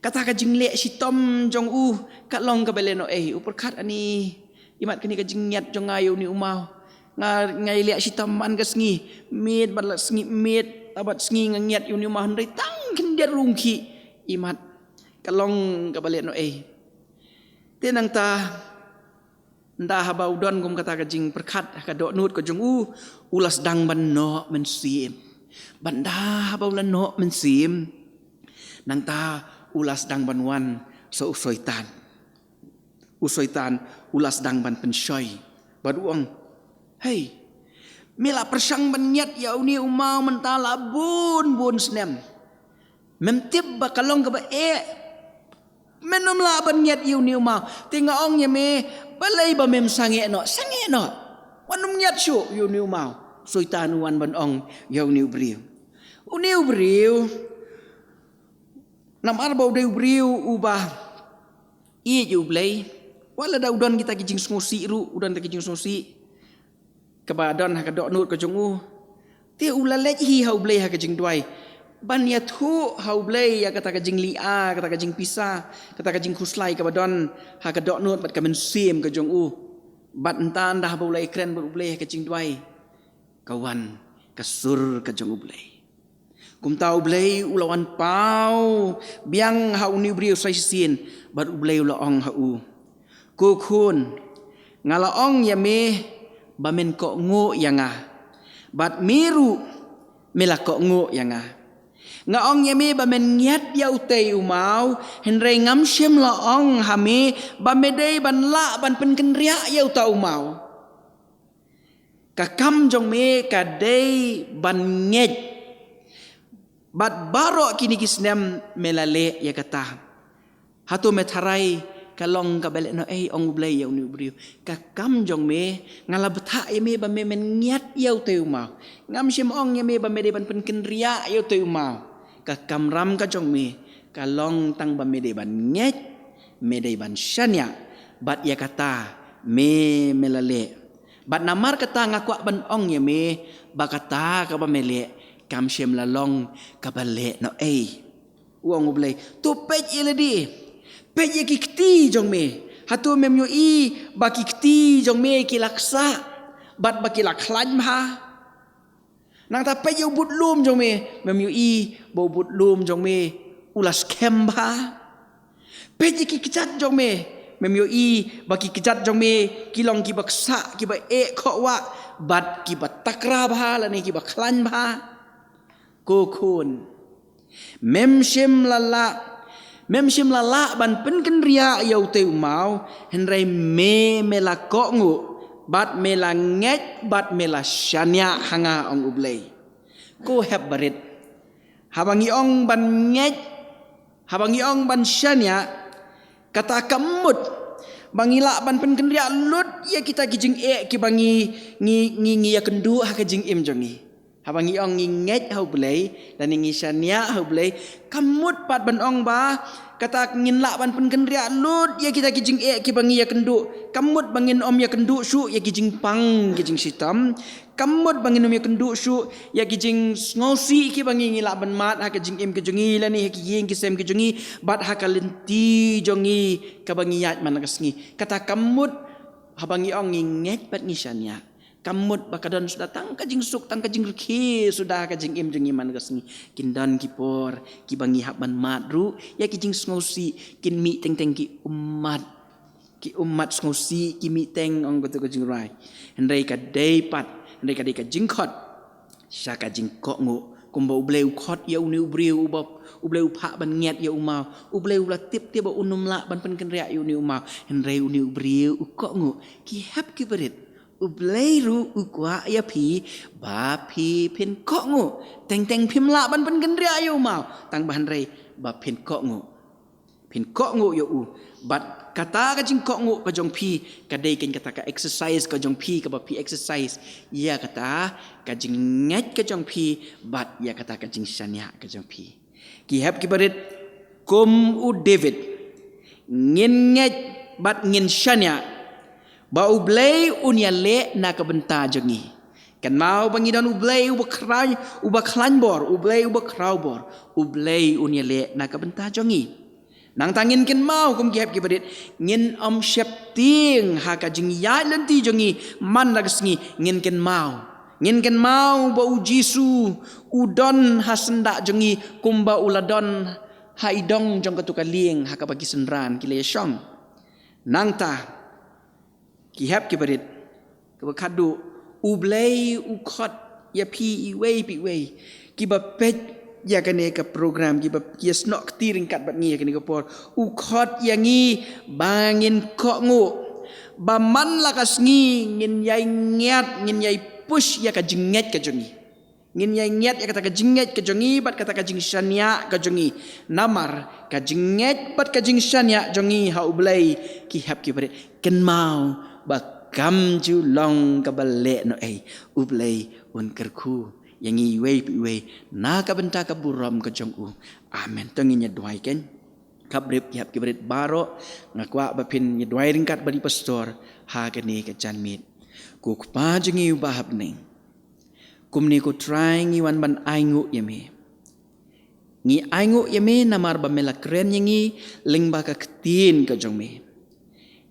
kata ka jingleh shitom jong u ka long kaba lehnohei. U pyrkhat, ani imat kane ka jingngiat jong nga ïa une u maw. Nga, nga ïaleh shitom man ka sngi, miet bad la sngi, miet bad sngi nga ngiat ïa une u maw, hynrei tang khyndiat ruh um khih. Imat, ka long kaba lehnohei. Te nangta, ynda haba u don kum kata ka jingpyrkhat ha ka dohnud ka jong u, u la sdang ban noh mynsiem. Bad ynda haba u la noh mynsiem, nangta u la sdang ban wan sa u Soitan. U Soitan u la sdang ban pynshoi bad u ong, "Hei, me la pyrshang ban ngiat ïa une u maw mynta la bun bun snem. Mem tip ba ka long kaba eh. Men ym lah ban ngiat ïa une u maw. Te nga ong ïa me, balei ba mem sangeh noh, sangeh noh. Wat nym ngiat shuh ïa une u maw." Soitan u wan ban ong ïa une u briew. Une u briew, namar ba u dei u briew uba ïeit ïa U Blei, wat lada u don kita ki jingsngewsih ruh, u don kita ki jingsngewsih kaba don ha ka dohnud ka jong u. Te u la leit hi ha U Blei ha ka jingduwai ban ïathuh ha U Blei ïa kata ka jingleh, kata ka jingpisa, kata ka jingkhuslai kaba don ha ka dohnud bad ka mynsiem ka jong u. Bad ynda, ynda haba u la ïakren bad U Blei ha ka jingduwai, ka wan ka sur ka jong U Blei. Kumta U Blei u la wan paw biang ha une u briew sa shisien, bad U Blei u la ong ha u, "Ko khun, nga la ong ïa me ba men kohnguh ïa nga, bad me ruh me la kohnguh ïa nga. Nga ong ïa me ba men ngiat ïa utei u maw, hynrei ngam shym la ong ha me ba me dei ban lah ban pynkynriah ïa uta u maw. Ka kam jong me ka dei ban ngeit. Bad baroh kine ki snem me la leh ïa kata. Hato me tharai ka long kaba lehnohei?" Ong U Blei ïa une u briew, "Ka kam jong me, nga la bthah ïa me ba me men ngiat ïa utei u maw. Ngam shym ong ïa me ba me dei ban pynkynriah ïa utei u maw. Ka kamram ka jong me ka long tang ba me dei ban ngeit, me dei ban shaniah, bad ïa kata me, me la leh. Bad namar kata nga kwah ban ong ïa me ba kata kaba me leh kam shym la long kaba lehnohei." U ong U Blei, "To peit ïa lade, peit ïa ki kti jong me. Hato mem ïohi ba ki kti jong me ki la ksah bad ba ki la khlaiñ bha? Nangta peit ïa u budlum jong me, mem ïohi ba u budlum jong me u la skhem bha? Peit ïa ki kjat jong me, mem ïohi ba ki kjat jong me ki long kiba ksah, kiba eh khohwah, bad kiba takra bha lane kiba khlaiñ bha? Ko khun, mem shym la lah, mem shym la lah ban pynkynriah ïa utei u maw, hynrei me, me la kohnguh, bad me la ngeit, bad me la shaniah ha nga," ong U Blei. Ko hep barit, haba ngi ong ban ngeit, haba ngi ong ban shaniah, kata kam mut ba ngi lah ban pynkynriah lut ïa kita ki jingeh kiba ngi, ngi, ngi, ngi ïakynduh ha ka jingim jong ngi. Haba ngi ong ngi ngeit ha U Blei lane ngi shaniah ha U Blei, kam mut pat ban ong ba kata ngin lah ban pynkynriah lut ïa kita ki jingeh kiba ngi ïakynduh. Kam mut ba ngin ym ïakynduh shuh ïa ki jingpang ki jingshitom. Kam mut ba ngin ym ïakynduh shuh ïa ki jingsngewsih kiba ngi, ngi lah ban mad ha ka jingim ka jong ngi lane ha ki ïing ki sem ki jong ngi bad ha ka lynti jong ngi kaba ngi ïaid man la ka sngi. Kata kam mut haba ngi ong ngi ngeit bad ngi shaniah. Kam mut ba ka don suda tang ka jingsuk, tang ka jingrkhie suda ka jingim jong ngi man ka sngi. Kin don ki por kiba ngi hap ban mad ruh ïa ki jingsngewsih, kin mih teng teng ki ummat. Ki ummat sngewsih, ki mih teng, ong kato ka jingrwai. Hynrei ka dei pat, hynrei ka dei ka jingkhot sha ka jingkohnguh. Kumba U Blei u khot ïa une u briew uba U Blei u phah ban ngiat ïa u maw. U Blei u la tip te ba un ym lah ban pynkynriah ïa une u maw. Hynrei une u briew u kohnguh. Ki hep ki barit, U Blei ruh u kwah ïa phi ba phi phin kohnguh. Teng teng phim lah ban pynkynriah ïa u maw, tang ba hynrei ba phin kohnguh. Phin kohnguh ïa u. Bad kata ka jingkohnguh ka jong phi ka dei keiñ kata ka exercise ka jong phi, kaba phi exercise ïa kata ka jingngeit ka jong phi bad ïa kata ka jingshaniah ka jong phi. Ki hep ki barit, kum u David, ngin ngeit bad ngin shaniah ba U Blei un ïaleh na ka bynta jong ngi. Kynmaw ba ngi don U Blei uba khlaiñ, uba khlaiñ bor, U Blei uba khraw bor. U Blei un ïaleh na ka bynta jong ngi. Nangta ngin kynmaw, kum ki hep ki barit, ngin ym sheptieng ha ka jingïaid lynti jong ngi man la ka sngi. Ngin kynmaw, ngin kynmaw ba U Jisu u don ha syndah jong ngi kumba u la don ha i dong jong kato ka lieng ha kaba ki synran ki la ïashong. Nangta, ki hep ki barit, kaba khadduh, U Blei u khot ïa phi iwei pa iwei kiba peit ïa kane ka program, kiba ki ïasnoh kti ryngkat bad ngi ïa kane ka por. U khot ïa ngi ba ngin kohnguh, ba man la ka sngi ngin ïai ngiat, ngin ïai push ïa ka jingngeit ka jong ngi. Ngin ïai ngiat ïa kata ka jingngeit ka jong ngi bad kata ka jingshaniah ka jong ngi. Namar ka jingngeit bad ka jingshaniah jong ngi ha U Blei, ki hep ki barit, kynmaw ba kam ju long kaba leh noh ei. U Blei un kyrkhu ïa ngi iwei pa iwei na ka bynta ka burom ka jong u. Amen. To ngin ïa duwai keiñ. Khapbrip ki hep ki barit baroh, nga kwah ba phin ïa duwai ryngkat bad i pastor ha kane ka janmiet. Ko Kpa jong ngi uba ha bneng, kumne ko Trai ngi wan ban ainguh ïa me. Ngi ainguh ïa me namar ba me la kren ïa ngi lyngba ka ktien ka jong me.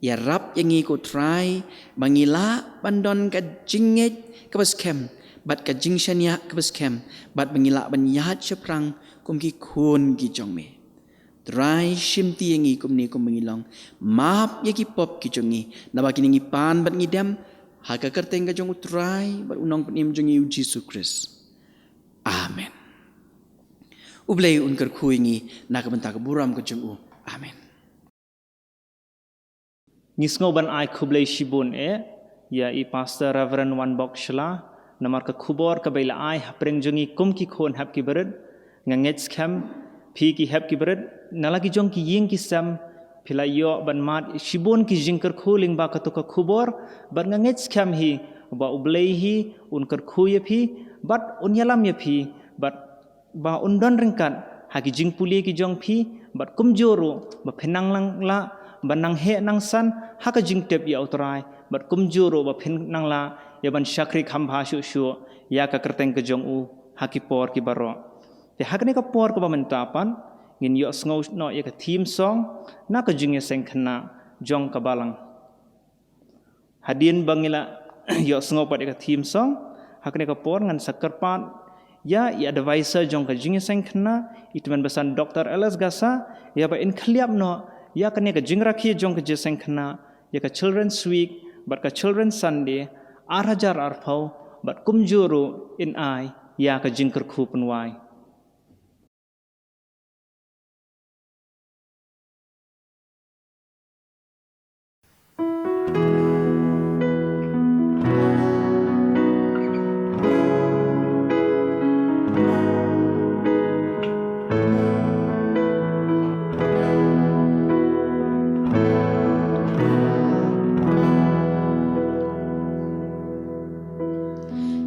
Ïarap ïa ngi ko Trai ba ngi lah ban don ka jingngeit kaba skhem bad ka jingshaniah kaba skhem, bad ba ngi lah ban ïaid shaphrang kum ki khun ki jong me. Trai shimti ïa ngi kumne kumba ngi long. Map ïa ki pop ki jong ngi, naba kine ngi pan bad ngi dem ha ka kyrteng ka jong u Trai bad u Nongpynim jong ngi u Jisu Khrist. Amen. U Blei un kyrkhu ïa ngi na ka bynta ka burom ka jong u. Amen. Ngi sngew ban ai khublei shibun eh ïa i Pastor Reverend Wanbok Shylla namar ka khubor kaba i la ai hapdeng jong ngi kum ki khun hep ki barit. Nga ngeit skhem phi ki hep ki barit na la ki jong ki ïing ki sem phi la ïoh ban mad shibun ki jingkyrkhu lyngba kato ka khubor, bad nga ngeit skhem hi ba U Blei hi un kyrkhu ïa phi bad un ïalam ïa phi, bad ba un don ryngkat ha ki jingpule ki jong phi, bad kumjuh ruh ba phin nang lang lah ban nang heh nang san ha ka jingtip ïa U Trai, bad kumjuh ruh ba phin nang lah ïa ban shakri kham bha shuh shuh ïa ka kyrteng ka jong u ha ki por ki baroh. Te ha kane ka por kaba mynta pat ngin ïohsngew noh ïa ka theme song na ka jingïaseng khynnah jong ka balang. Hadien ba ngi la ïohsngew pat ïa ka theme song, ha kane ka por ngan sa kyrpad ïa i advisor jong ka jingïaseng khynnah, i tymmen basan Doctor L S Gasa, ïa ba in khylliap noh ïa kane ka jingrakhe jong ka jingïaseng khynnah ïa ka Children's Week bad ka Children's Sunday ar hajar arphew, bad kumjuh ruh in ai ïa ka jingkyrkhu pynwai.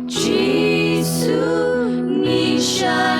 Jisu, ngi sha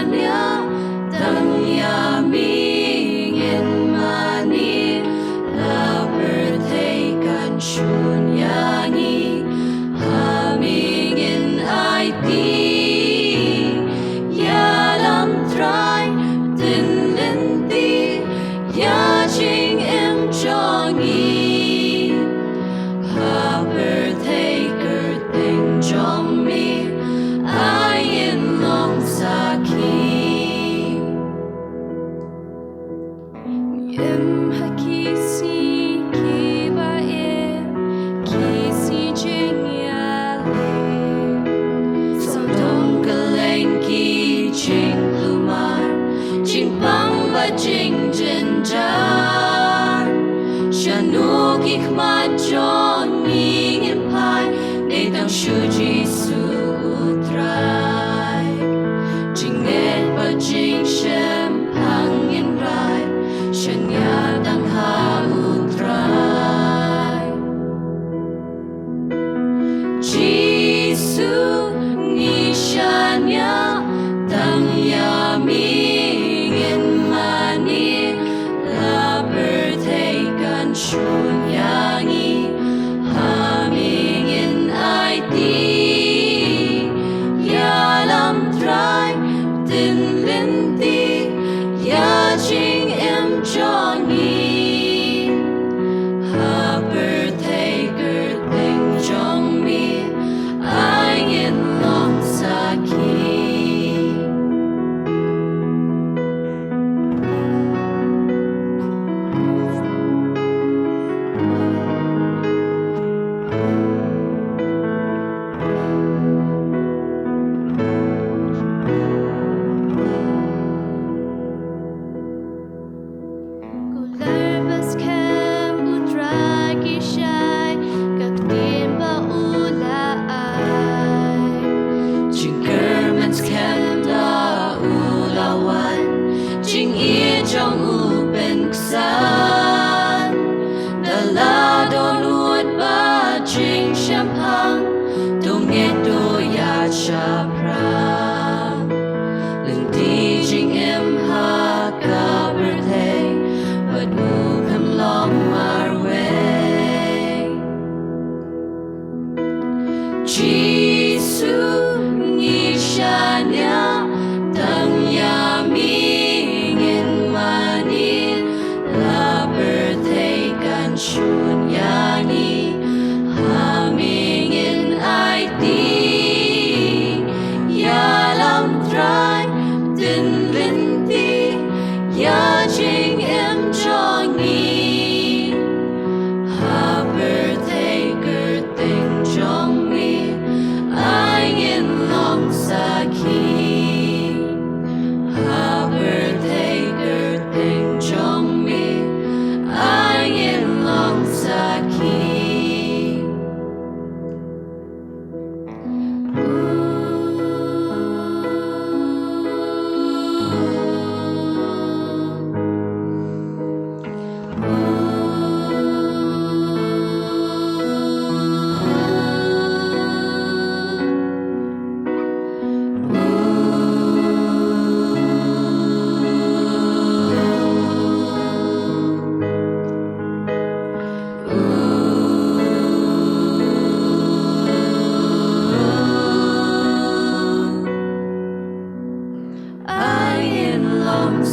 Ha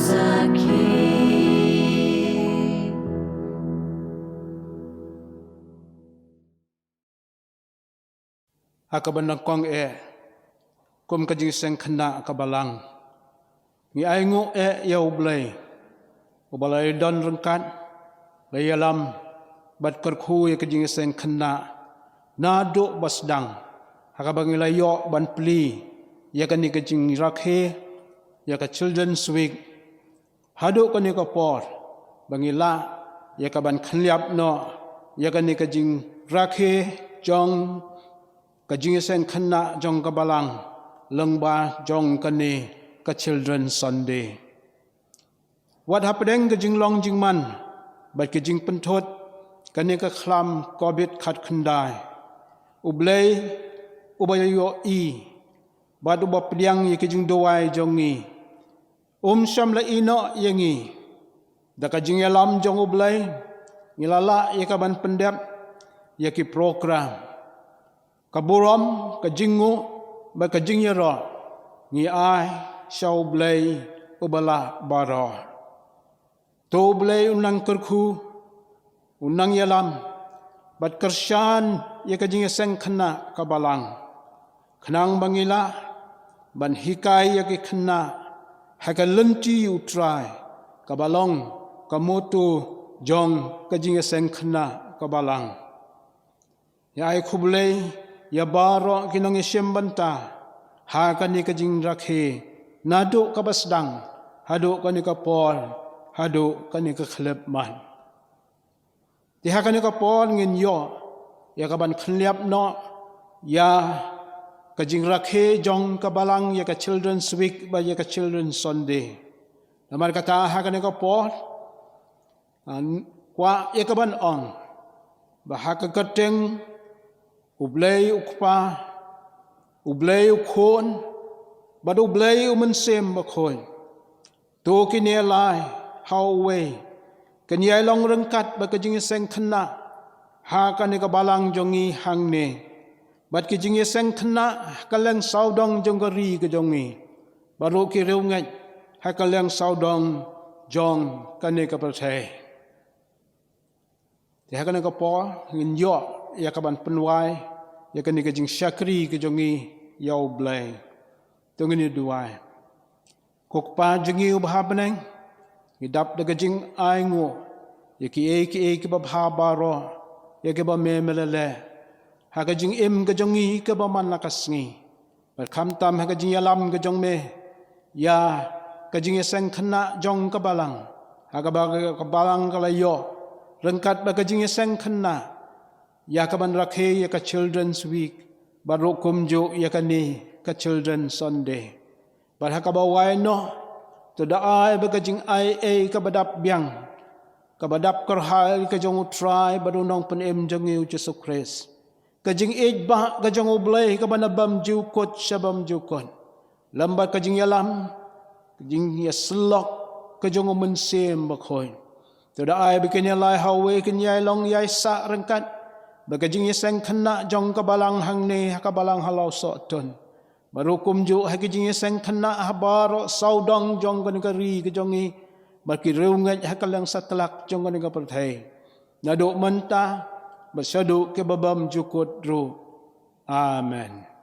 kaba nyngkong eh, kum ka jingïaseng khynnah ka balang, ngi ainguh eh ïa U Blei, uba la ïadon ryngkat, la ïalam bad kyrkhu ïa ka jingïaseng khynnah naduh ba sdang, ha kaba ngi la ïoh ban plie ïa kane ka jingrakhe, ïa ka Children's Week, haduh kane ka por ba ngi lah ïa ka ban khyndiat noh ïa kane ka jingrakhe jong ka jingïaseng khynnah jong ka balang, lyngba jong kane ka Children's Sunday. Wat hapdeng ka jinglong jingman bad ka jingpynthut kane ka khlam Covid khatkhyndai, U Blei uba ïohi bad uba pdiang ïa ka jingduwai jong ngi, um shym la ïehnoh ïa ngi. Da ka jingïalam jong U Blei, ngi la lah ïa ka ban pyndep ïa ki program. Ka burom, ka jingnguh bad ka jingïaroh ngi ai sha U Blei uba lah baroh. To U Blei un nang kyrkhu, un nang ïalam bad kyrshan ïa ka jingïaseng khynnah ka balang, khnang ba ngi lah ban hikai ïa ki khynnah ha ka lynti U Trai, kaba long ka motto jong ka jingïaseng khynnah ka balang. Ngi ai khublei ïa baroh ki nongïashim bynta ha kane ka jingrakhe, naduh kaba sdang haduh kane ka por, haduh kane ka khyllipmat. Te ha kane ka por ngin ïoh ïa ka ban khyndiat noh ïa ka jingrakhe jong ka balang ïa ka Children's Week bad ïa ka Children's Sunday. Namar kata ha kane ka por, ah, kwah ïa ka ban ong ba ha ka kyrteng U Blei U Kpa, U Blei U Khun bad U Blei U Mynsiem Bakhuid. To kine lai ha uwei kin ïai long ryngkat bad ka jingïaseng khynnah ha kane ka balang jong ngi hangne, bad ki jingïaseng khynnah ha ka liang sawdong jong ka ri ka jong ngi, bad ruh ki riewngeit ha ka liang sawdong jong kane ka pyrthei. Te ha kane ka por ngin ïoh ïa ka ban pynwai ïa kane ka jingshakri ka jong ngi ïa U Blei. To ngin ïa duwai. Ko Kpa jong ngi uba ha bneng, ngi dap da ka jingainguh ïa kiei kiei kiba bha baroh, ïa kiba me me la leh ha ka jingim ka jong ngi kaba man la ka sngi. Bad khamtam ha ka jingïalam ka jong me ïa ka jingïaseng khynnah jong ka balang, ha kaba ka balang ka la ïoh ryngkat bad ka jingïaseng khynnah ïa ka ban rakhe ïa ka Children's Week, bad ruh kumjuh ïa kane ka Children's Sunday. Bad ha kaba wai noh, to da ai ba ka jingai ei kaba dap biang, kaba dap kyrhai ka jong U Trai bad U Nongpynim jong ngi U Jisu Khrist, ka jingïeit ba ka jong U Blei kaba na bymjukut sha bymjukut, lem bad ka jingïalam, ka jingïasyllok ka jong U Mynsiem Bakhuid. To da ai ba kine lai ha uwei kin ïai long ïai sah ryngkat bad ka jingïaseng khynnah jong ka balang hangne ha ka balang ha Lawsohtun, bad ruh kumjuh ha ka jingïaseng khynnah ha baroh sawdong jong kane ka ri ka jong ngi, bad ki riewngeit ha ka liang satlak jong kane ka pyrthei, naduh mynta bad shaduh kiba bymjukut ruh. Amen.